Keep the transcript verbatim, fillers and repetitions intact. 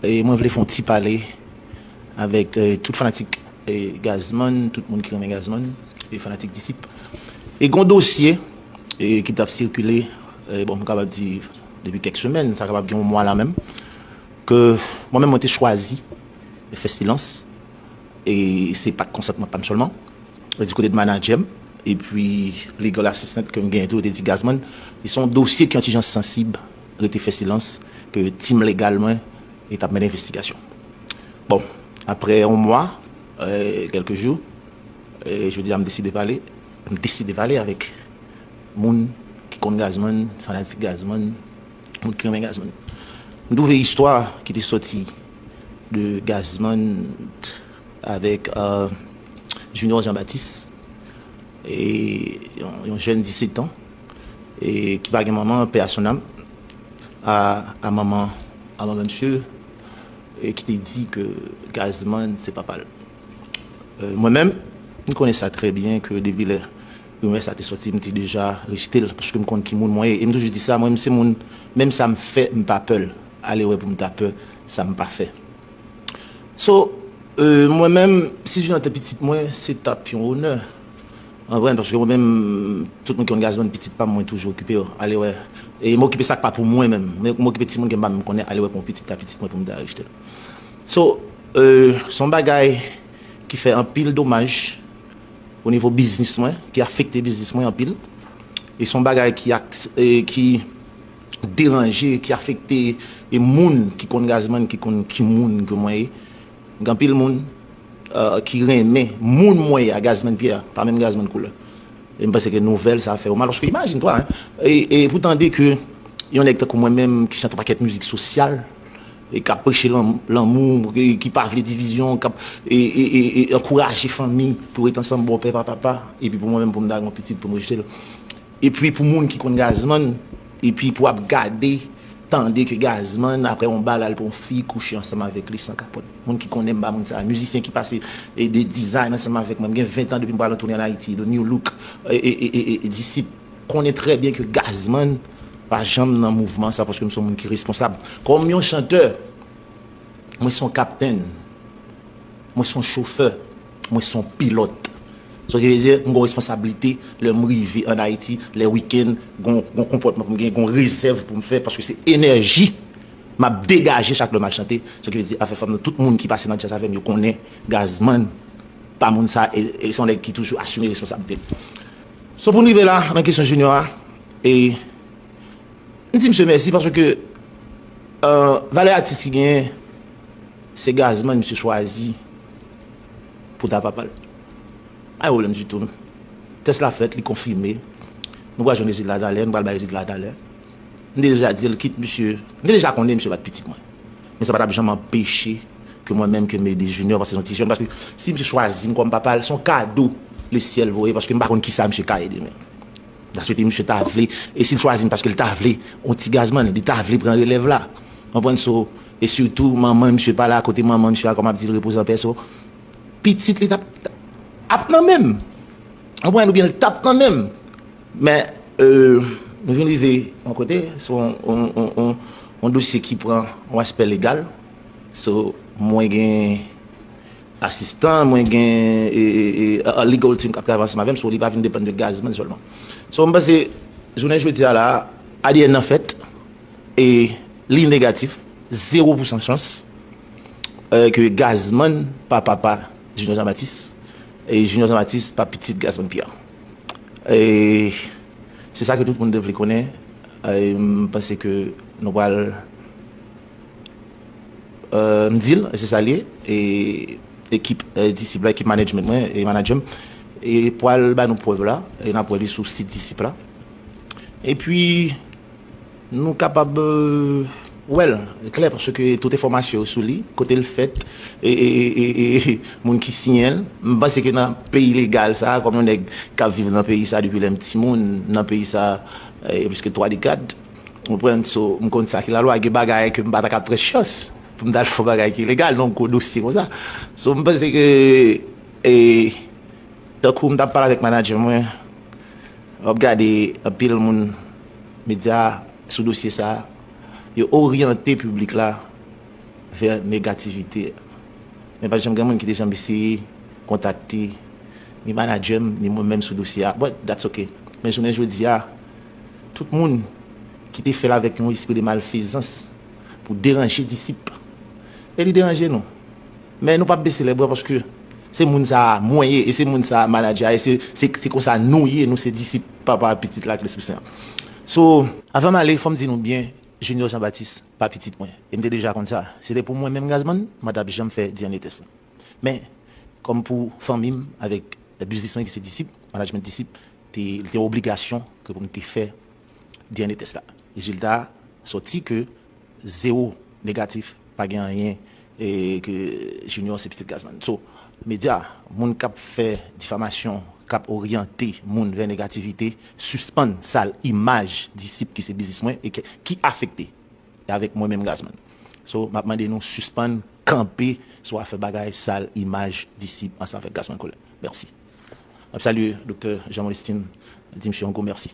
E mwen vle fè yon ti pale avèk, e, tout fanatik, e, Gazman, tout moun ki renmen Gazman, e fanatik Disip. E gon dosye, e, ki t ap sikile, e, bon, m kapab di depi kèk semèn, sa kapab gen yon mwa la menm, ke mwen menm mwen te chwazi fè silans, e se pa t konsantman pa m sèlman, di kote de manadjè m, epi legal assistant ke m genyen tou, yo te di Gazman, e se yon dosye ki yon ti jan sansib, rete fè silans, ke team legal mwen, e t ap mennen envestigasyon. Bon, apre yon mwa, e, kèlke jou, e, jodi a m deside pale, m deside pale avèk moun ki konn Gazman, fanatik Gazman, moun ki renmen Gazman. M twouve istwa ki te sòti de Gazman avèk, e, Junior Jean Baptiste, e yon, yon jèn disèt an, e ki pa gen manman, paix à son âme, a, a manman, a manman misye, e ki te di ke Gazman se papa l. E, mwen menm, m konnen sa trè byen ke depi lè rimè sa te sòti, m te deja rejte l, paske m konn ki moun mwen ye. E m toujou di sa, mwen, m se moun, menm sa m fè, m pa pè l. Ale wè pou m ta pè sa m pa fè. So, e, mwen menm, si Junior te pitit mwen, se t ap yon onè. Ou konprann? Paske mwen menm, tout moun ki konn Gazman, pitit pa m, mwen toujou okipe yo. Ale wè. E m okipe sa k pa pou mwen menm. Men m okipe timoun ke m pa menm konnen, ale wè pou yon pitit ta pitit mwen pou m ta rejte l. So, e, se yon bagay ki fè anpil domaj o nivo biznis mwen, ki afekte biznis mwen anpil. E se yon bagay ki, e, ki deranje, ki afekte, e, moun ki konn Gazman, ki konn ki moun ke mwen ye. Gen anpil moun, e, ki renmen moun mwen ye a, Gazman Pierre, pa menm Gazman koulè. E m panse ke nouvèl sa fè yo mal. Paske imajine twa, hein, e, e pou tande ke yon nèg tankou mwen menm ki chante yon pakèt mizik sosyal, e k ap preche lan-, lanmou, e ki pa vle divizyon, k ap, e, e, e, e ankouraje fanmi pou ret ansanm, bòpè, pa papa, epi pou mwen menm pou m ta gen yon pitit pou m rejte l. Epi pou moun ki konn Gazman, epi pou ap gade, tande ke Gazman, apre yon bal, al pran yon fi, kouche ansanm avèk li san kapòt. Moun ki konnen m pa moun sa, mizisyen ki pase e de dizan ansanm avèk mwen, m gen ven tan depi m pral an toune ann Ayiti, de New Look, e, e, e, e, e, Disip, konnen trè byen ke Gazman pa janm nan mouvman sa, paske m se yon moun ki responsab. Kòm yon chantè, mwen se yon kaptenn, mwen se yon chofè, mwen se yon pilòt. Sa ki vle di, m gen responsablite lè m rive ann Ayiti, lè wikenn, gon, gon konpòtman pou m gen, gon rezèv pou m fè, paske se enèji m ap degaje chak lè m al chante. Sa ki vle di, afè fanm nan, tout moun ki pase nan djaz avè m, yo konnen Gazman pa moun sa, e, e se yon nèg ki toujou asime responsablite l. So, pou n rive la, nan kesyon Junior a, e m di misye mèsi paske, e, valè atis ki genyen, se Gazman misye chwazi pou ta papa l. Pa gen pwoblèm ditou. Tès la fèt, li konfime. Nou pral jwenn rezilta talè, nou pral bay rezilta talè. M te deja di l, kit misye, m te deja konnen misye pa t pitit mwen. Men sa pa t ap janm anpeche ke mwen menm ke m ede Junior, paske se yon ti jèn, paske si misye chwazi m kòm papa l, se yon kado lesyèl voye, paske m pa konn kisa misye ka ye demen. M ta swete misye ta vle, e si l chwazi m paske l ta vle yon ti Gazman, li ta vle pran relèv la. Konprann? So, e sitou manman misye pa la, kote manman misye a, kòm ap di l repoze an pè, so pitit li t ap, ap nan men m. Konprann? Oubyen l t ap nan men m. Men, e, nou vin rive yon kote, se yon, yon, yon, yon, yon dosye ki pran yon aspè legal. So, mwen gen asistan, mwen gen, e, e, e, a, a legal team k ap travay ansanm avè m, so li pa vin depann de Gazman sèlman. So, m panse, jounen jodi a la, A D N nan fèt, e li negatif, zewo pousan chans, e, ke Gazman pa papa Junior Jean Baptiste, e Junior Jean Baptiste pa pitit Gazman Pierre. E se sa ke tout moun te vle konnen, e m panse ke nou pral, e, m di l, e se sa l ye, e ekip, e, Disip la, ekip management mwen, e manadjè m, e pral ba nou prèv la, e n ap wè li sou sit Disip la. Epi, nou kapab, e, wè l klè, paske tout enfòmasyon yo sou li, kote l fèt, e, e, e, e, e moun ki siyen l. M panse ke nan peyi legal sa, kòm yon nèg k ap viv nan peyi sa depi lè m timoun, nan peyi sa, e, plis ke twa dekad, ou konprann? So, m konn sa ki lalwa, gen bagay ke m pa ta ka pran chans pou m t al fè yon bagay ki ilegal, nan yon gwo dosye konsa. So, m panse ke, e, tankou m t ap pale avèk manadjè mwen, w ap gade anpil moun medya sou dosye sa, yo oryante piblik la vè negativite. Men pa t janm gen moun ki te janm eseye kontakte ni manadjè m, ni mwen menm sou dosye a. But that's ok. Men jounen jodi a, tout moun ki te fè l avèk yon espri de malfezans pou deranje disip, e li deranje nou. Men nou p ap bese lèbra paske se moun sa a mwen ye, e se moun sa a manadjè a, e se, se, se konsa nou ye, nou se disip Papa, Pitit la ak Lespri Sen an. So, avan m ale, fò m di nou byen, Junior Jean Baptiste pa pitit mwen. E m te deja konn sa. Se te pou mwen menm Gazman, mwen t ap janm fè D N A test la. Men, kòm pou fanmi m avèk biznis mwen ki se disip, management disip, te, te yon obligasyon ke pou m te fè D N A test la. Rezilta a sòti ke zewo negatif, pa gen anyen, e ke Junior se pitit Gazman. So, medya, moun k ap fè difamasyon, k ap oryante moun vè negativite, sispann sal imaj disip ki se biznis mwen e ke, ki afekte. E avèk mwen menm Gazman. So, m ap mande nou sispann kanpe sou afè bagay sal imaj disip ansanm avèk Gazman Collet. Mèsi. M ap salye Doktè Jean Molestin, di misye yon gwo mèsi.